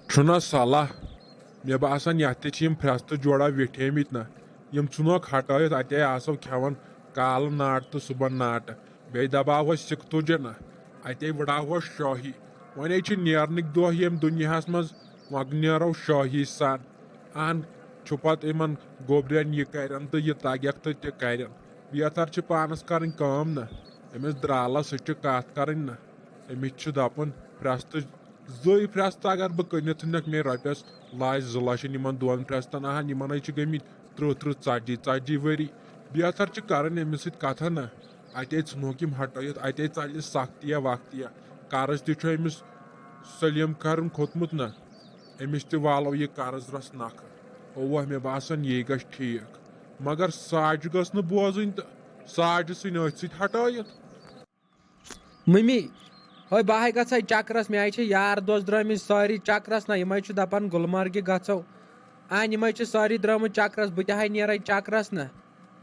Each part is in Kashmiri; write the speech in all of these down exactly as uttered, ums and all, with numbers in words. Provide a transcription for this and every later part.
چھُنہ صلاح۔ مےٚ باسان، یَتھ تہِ چھِ یِم پھرٛستہٕ جوڑا ویٹھیمٕتۍ نہ۔ یِم ژھٕنوکھ ہٹٲیِتھ، اَتے آسو کھٮ۪وان کالہٕ ناٹہٕ تہٕ صُبحن ناٹہٕ۔ بیٚیہِ دباوہوس سِکتُجہِ نہ۔ اَتے وٕڑاوہوس شٲہی۔ وۄنۍ چھِ نیرنٕکۍ دۄہ ییٚمہِ دُنیاہَس منٛز، وۄنۍ نیرو شٲہی سان۔ اہن، چھُ پتہٕ یِمن گوٚبرٮ۪ن یہِ کرن تہٕ یہِ تگٮ۪کھ تہٕ تہِ کرن۔ بیتر چھِ پانس کرٕنۍ کٲم نہ۔ أمِس درالس سۭتۍ چھِ کتھ کرٕنۍ نہ۔ أمِس چھِ دپُن، پھرٛستہٕ، زٕے پھرٛستہٕ اگر بہٕ کٕنِتھ ژھٕنکھ مےٚ رۄپیس لچھ زٕ لچھ یِمن دۄن پھرٛستن، اہن، یِمن ہے چھِ گٔمٕتۍ تٕرٛہ تٕرٛہ ژتجی ژتجی ؤری۔ بیتر چھِ کرٕنۍ أمِس سۭتۍ کتھا نہ۔ اتے ژھٕنوکھ یِم ہٹٲیِتھ، اتے ژلہِ سختیا وختیا۔ قرض تہِ چھُ أمِس سلیم کرُن کھوٚتمُت نہ۔ أمِس تہِ والو یہِ قرض رژھ نکھٕ۔ اوہ، مےٚ باسان، یی گژھِ ٹھیٖک۔ مگر ساجہِ گٔژھ نہٕ بوزٕنۍ تہٕ ساجہِ ژھٕنۍ أتھۍ سۭتۍ ہٹٲیِتھ۔ مٔمی، ہے بہٕ ہاے گژھٕ ہا چکرس، مےٚ ہاے چھِ یار دوس درٛٲمٕتۍ سٲری چکرس نہ، یِم ہاے چھِ دپان گُلمرگہِ گژھو۔ اہن، یِم ہاے چھِ سٲری درٛٲمٕتۍ چکرس، بہٕ تہِ ہاے نیرے چکرس نہ۔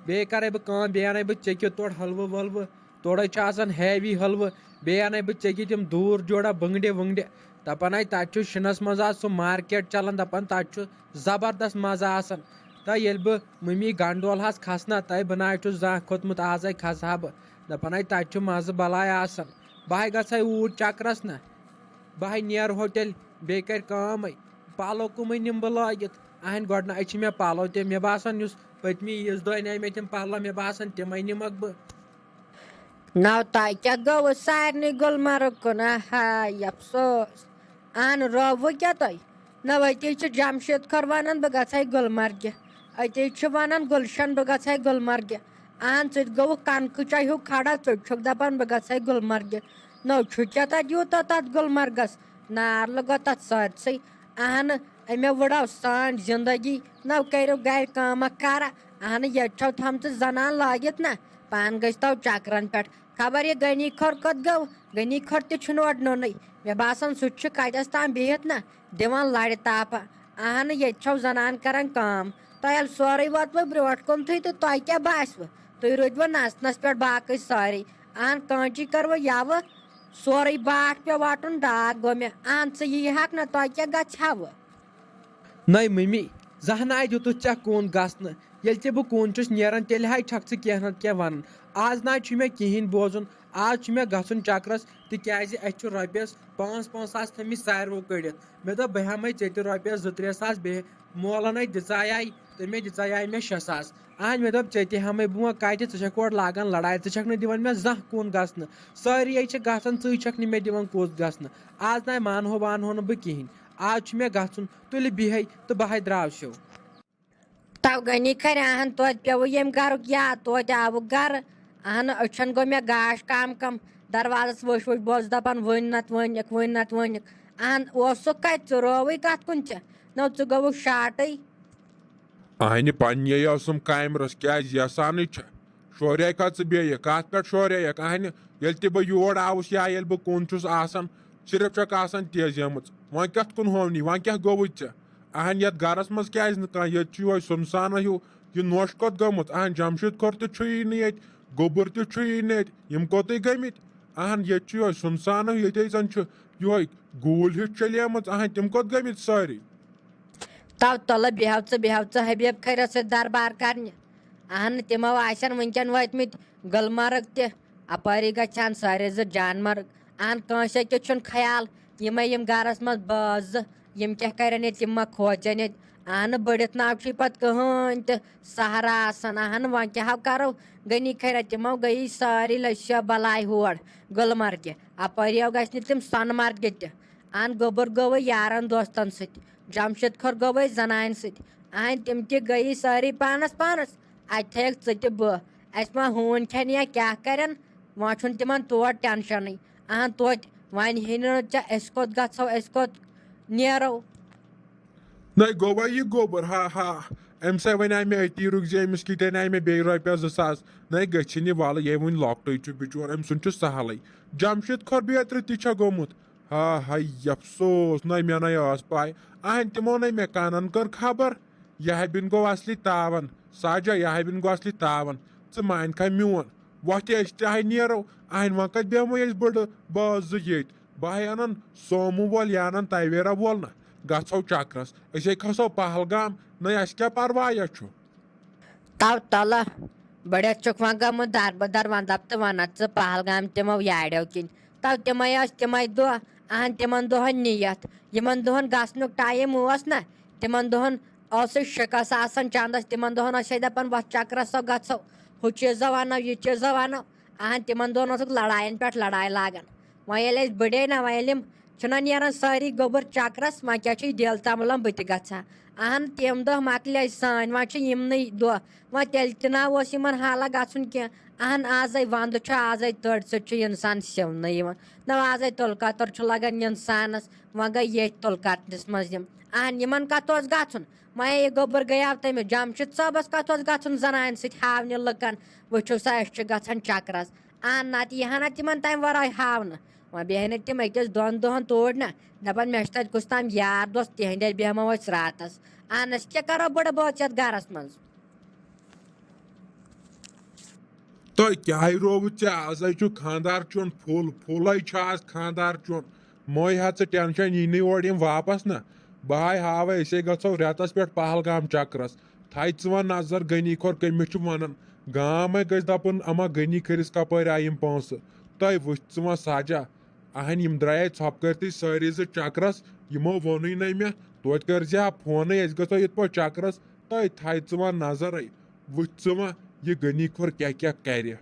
بیٚیہِ کرے بہٕ کٲم، بیٚیہِ انَے بہٕ ژےٚ کیُتھ تورٕ حلوٕ ولوٕ، تورے چھُ آسان ہیوی حلوٕ، بیٚیہِ انَے بہٕ ژےٚ کیُتھ تِم دوٗر جوڑا بٔنٛگرِ ؤنٛگرِ۔ دپان ہاے تتہِ چھُ شِنس منٛز آز سُہ مارکیٹ چلان، دپان تتہِ چھُ زبردست مزٕ آسان۔ تہٕ ییٚلہِ بہٕ مٔمی گنڈولہس کھسنا، تہٕ بہٕ نہ حظ چھُس زانٛہہ کھوٚتمُت، آزے کھسہٕ ہا بہٕ۔ دپان ہاے تتہِ چھُ مزٕ بلاے آسان۔ بہٕ ہاے گژھٕ ہا اوٗرۍ چکرس نہ۔ بہٕ ہاے نیرٕ ہوٹل، بیٚیہِ کرِ کٲمٕے۔ پلو کٕمٕے نِمہٕ بہٕ لٲگِتھ؟ اہن، گۄڈٕ نہ چھِ مےٚ پلو تہِ، مےٚ باسان یُس پٔتمہِ عیٖذ دۄہ انے مےٚ تِم پلو، مےٚ باسان تِمے نِمکھ بہٕ۔ نو تۄہہِ کیٛاہ گوٚوٕ سارنٕے گُلمرگ کُن؟ آہا، یہِ افسوس۔ اہن، رووٕ کیٛاہ تۄہہِ؟ نہ، أتی چھُ جمشید کھۄر ونان بہٕ گژھٕ ہا گُلمرگہِ، أتی چھُ ونان گُلشن بہٕ گژھٕ ہا گُلمرگہِ۔ اہن، ژٕ تہِ گوٚوُکھ کَنکہٕ چاے ہیوٗ کھڑا، ژٕ تہِ چھُکھ دَپان بہٕ گژھٕ ہا گُلمرگہِ۔ نو چھُ کیٛاہ تَتہِ یوٗتاہ تَتھ گُلمرگَس؟ نار لوٚگا تَتھ سٲرسٕے۔ اہنہٕ، أمۍ وٕڑٲو سٲنۍ زندگی۔ نو کٔرِو گَرِ کٲمہ کارہ۔ اہنہٕ، ییٚتہِ چھَو تھٲمژٕ زنان لٲگِتھ نہ، پانہٕ گٔژھۍ تو چکرن پٮ۪ٹھ۔ خبر یہِ غنی کھۄر کوٚت گوٚو؟ غنی کھۄر تہِ چھُنہٕ اورٕ نوٚنُے۔ مےٚ باسان سُہ تہِ چھُ کَتٮ۪س تام بِہِتھ نہ، دِوان لَرِ تاپہٕ۔ اہنہٕ، ییٚتہِ چھَو زنان کران کٲم۔ تۄہہِ ییٚلہِ سورُے ووتوٕ برٛونٛٹھ کُنتھٕے تہٕ تۄہہِ کیٛاہ باسِوٕ؟ تُہۍ روٗدوٕ نژنس پٮ۪ٹھ باقٕے سٲری۔ اہن، کٲنچی کٔروٕ یَوٕ، سورُے باٹھ پیوٚو وَٹُن، ڈاکھ گوٚو مےٚ۔ اہن، ژٕ یی ہاکھ نہ، تۄہہِ کیٛاہ گژھِ ہاوٕ؟ نَے مٔمی، زانٛہہ نہ دیُتُتھ ژےٚ کُن گژھنہٕ۔ ییٚلہِ تہِ بہٕ کُن چھُس نیران، تیٚلہِ ہاے چھَکھ ژٕ کینٛہہ نَتہٕ کینٛہہ وَنان۔ آز نہ چھُ مےٚ کِہیٖنۍ بوزُن۔ آز چھُ مےٚ گژھُن چکرس، تِکیٛازِ اَسہِ چھُ رۄپیَس پانٛژھ، پانٛژھ ساس تھٲمٕتۍ ساروٕے کٔڑِتھ۔ مےٚ دوٚپ، بہٕ ہٮ۪مَے ژےٚ تہِ رۄپیَس زٕ ترٛےٚ ساس بیٚیہِ۔ مولن اَتہِ دِژایے، تٔمۍ دِژایے مےٚ شےٚ ساس۔ اہن، مےٚ دوٚپ، ژےٚ تہِ ہٮ۪مَے بہٕ وۄنۍ کَتہِ، ژٕ چھَکھ اورٕ لاگان لڑایہِ، ژٕ چھَکھ نہٕ دِوان مےٚ زانٛہہ کُن گژھنہٕ۔ سٲری ہے چھِ گژھان، ژٕے چھَکھ نہٕ مےٚ دِوان کُس گژھنہٕ۔ آز نَے مانہو وانہو نہٕ بہٕ کِہیٖنۍ۔ آز چھُ مےٚ گژھُن، تُلہِ بِہے تہٕ بہٕ ہے درٛاو سیوٚو۔ تو غنی کھرِ اہن توتہِ پیوٚو ییٚمہِ گرُک یاد، توتہِ آوُکھ گرٕ۔ اہن أچھن گوٚو مےٚ گاش کام کم۔ دروازس وٕچھ وٕچھ بہٕ اوسُس دپان، ؤنۍ نتہٕ ؤنِکھ، ؤنۍ نتہٕ ؤنِکھ۔ اہن اوسُکھ کتہِ، ژٕ رووٕے کتھ کُن ژےٚ؟ نو ژٕ گوٚوُکھ شاٹٕے۔ اہنہِ پننہِ اوسُم کامہِ رٔژھ کیازِ یژھانٕے چھےٚ؟ شوریکھا ژٕ بیٚیہِ؟ کتھ پٮ۪ٹھ شوریکھ؟ اہنہِ، ییٚلہِ تہِ بہٕ یور آوُس یا ییٚلہِ بہٕ کُن چھُس آسان، صرف چھکھ آسان تیزیمٕژ۔ وۄنۍ کتھ کُن ہوونی؟ وۄنۍ کیٛاہ گوٚوُے ژےٚ؟ اہن، یتھ گرس منٛز کیازِ نہٕ کانٛہہ؟ ییٚتہِ چھُ یِہوے سُنسانہ ہیوٗ۔ یہِ نوش کوٚت گوٚمُت؟ اہن، جمشید کھۄر تہِ چھُیی نہٕ ییٚتہِ، گوٚبُر تہِ چھُیی نہٕ ییٚتہِ۔ یِم کوٚتٕے گٔمٕتۍ؟ اہن، ییٚتہِ چھُ یِہوے سُنسانہ ہیوٗ، ییٚتے زن چھُ یِہوے گوٗلۍ ہِش چلیمٕژ۔ اہن، تِم کوٚت گٔمٕتۍ سٲری؟ تو تلہٕ بیٚہو ژٕ، بیٚہو ژٕ حبیب کھرس سۭتۍ دربار کرنہِ۔ اہن، تِمو آسن وٕنکیٚن وٲتمٕتۍ گُلمرگ تہِ۔ اپٲری گژھِ ہن سٲری زٕ جان مرگ۔ اہن، کٲنٛسہِ أکِس چھُنہٕ خیال، یِمے یِم گرس منٛز بٲژ زٕ، یِم کیٛاہ کرن ییٚتہِ، یِم ما کھوژن ییٚتہِ۔ اہن، بٔڑِتھ ناو چھُے پتہٕ کٕہٕنۍ تہِ سہارا آسان۔ اہن، وۄنۍ کیٛاہ ہو کرو؟ غنی کھرا تِمو گٔیی سٲری لٔسۍ بلاے ہور گُلمرگہِ۔ اپٲری یو گژھِ نہٕ تِم سۄنہٕ مرگہِ تہِ۔ اہن، گوٚبُر گوٚوُے یارن دوستن سۭتۍ، جمشید کھۄر گوٚوُے زنانہِ سۭتۍ۔ اہن، تِم تہِ گٔیی سٲری پانس پانس۔ اتہِ تھٲیکھ ژٕ تہِ بہٕ۔ اسہِ ما ہوٗنۍ کھٮ۪ن یا کیٛاہ کرن؟ وۄنۍ چھُنہٕ تِمن تور ٹینشنٕے۔ اہن توتہِ، وۄنۍ ہیٚنہِ نہٕ ژےٚ أسۍ کوٚت گژھو، أسۍ کوٚت نیرو؟ نَے گوٚوا یہِ گوٚبُر، ہا ہا۔ أمِس ہے وَنیٛاے مےٚ أتی رُکزِ، أمِس کِتھ اَنیٛاے مےٚ بیٚیہِ رۄپیَس زٕ ساس۔ نَے گٔژھِنۍ یہِ وَلہٕ، یہِ ہے وٕنہِ لۄکٹُے چھُ بِچور، أمۍ سُنٛد چھُ سہلٕے۔ جمشید کھۄر بیترِ تہِ چھا گوٚمُت؟ ہا ہاے افسوس، نَے مےٚ نَے ٲس پَے۔ اہن تِمو نَے مےٚ کَنَن کٔر خبر۔ یہِ ہے بِن گوٚو اصلی تاوَن۔ ساجا، یہِ ہے بِن گوٚو اصلی تاوَن۔ ژٕ مانکھا میون؟ وۄتھ، أسۍ تہِ ہے نیرو۔ اہن وۄنۍ کَتہِ بیٚہمو أسۍ بٔڑٕ بٲژ زٕ ییٚتہِ؟ بہٕ ہے اَنَن سوموٗ وول یا اَنَن تویرا وول نہ۔ گژھو چکرس، أسے کھسو پہلگام، نہ اسہِ کیٛاہ پرواے چھُ؟ تو تلہٕ بٔڑِتھ چھُکھ وۄنۍ گٔمٕژ دربٕدر، وۄنۍ دپ تہٕ وَنَتھ ژٕ پہلگام تِمو یاریو کِنۍ۔ تو تِمے ٲسۍ تِمے دۄہ، اہن تِمن دۄہن نِیَتھ، یِمن دۄہن گژھنُک ٹایم اوس نہ، تِمن دۄہن اوسُے شِکس آسان چندس، تِمن دۄہن ٲسۍ دپان وۄتھ چکرس سۄ گژھو، ہُہ چیٖزو انو، یہِ چیٖزو انو۔ اہن تِمن دۄہن اوسُکھ لڑاین پٮ۪ٹھ لڑاے لاگان۔ وۄنۍ ییٚلہِ أسۍ بٔڑے نہ، وۄنۍ ییٚلہِ یِم چھِنہ نیران سٲری گوٚبُر چکرس، وۄنۍ کیٛاہ چھُ یہِ دِل ژملان بہٕ تہِ گژھٕ ہا؟ اہن تِم دۄہ مۄکلے سٲنۍ، وۄنۍ چھِ یِمنٕے دۄہ۔ وۄنۍ تیٚلہِ تہِ نہ اوس یِمن حالہ گژھُن کینٛہہ۔ اہن آزے ونٛدٕ چھُ، آزے تٔڑۍ سۭتۍ چھُ انسان سِونہٕ یِوان۔ نہ آزے تُلہٕ کتُر چھُ لگان انسانس، وۄنۍ گٔے ییٚتھۍ تُلہٕ کترِس منٛز یِم۔ اہن یِمن کتھ اوس گژھُن؟ وۄنۍ یہِ گوٚبُر گٔیاو تٔمِس جمشید صٲبس کتھ اوس گژھُن زنانہِ سۭتۍ ہاونہِ لُکن؟ وٕچھِو سا، أسۍ چھِ گژھان چکرس۔ اہن نتہٕ یی ہا نہ تِمن تمہِ ورٲے ہاونہٕ۔ وۄنۍ بیٚہہِ نہٕ تِم أکِس دۄن دۄہن توٗرۍ نہ، دپان مےٚ چھُ تتہِ کُس تام یار دوست، تِہنٛدِ اَتھِ بیٚہمو أسۍ راتس۔ اہن أسۍ کیٛاہ کرو بٕڑٕ بٲژ یتھ گرس منٛز؟ تۄہہِ کیٛاہ رووُ ژےٚ؟ آزے چھُ خانٛدار چیوٚن پھُل، پھُلے چھُ آز خانٛدار چیوٚن۔ مہٕ ہا ژٕ ٹینشن، یی نہٕ یور یِم واپس نہ۔ بہٕ ہاے ہاوے، أسے گژھو رٮ۪تس پٮ۪ٹھ پہلگام چکرس۔ تھایہِ ژٕ وۄنۍ نظر غنی کھور کٔمِس چھُ ونان۔ گام ہے گژھِ دپُن اما غنی کھٔرِس کپٲرۍ آیہِ یِم پونٛسہٕ۔ تۄہہِ وٕچھ ژٕ وۄنۍ سجا۔ اہن یِم درٛایے ژھۄپہٕ کٔرتھٕے سٲری زٕ چکرس۔ یِمو ووٚنُے نَے مےٚ، توتہِ کٔرزِ ہا فونٕے، أسۍ گژھو یِتھ پٲٹھۍ چکرس۔ تہٕ تھایہِ ژٕ وۄنۍ نظرے، وٕچھ ژٕ وۄنۍ یہِ غنی کھور کیٛاہ کیٛاہ کرِ۔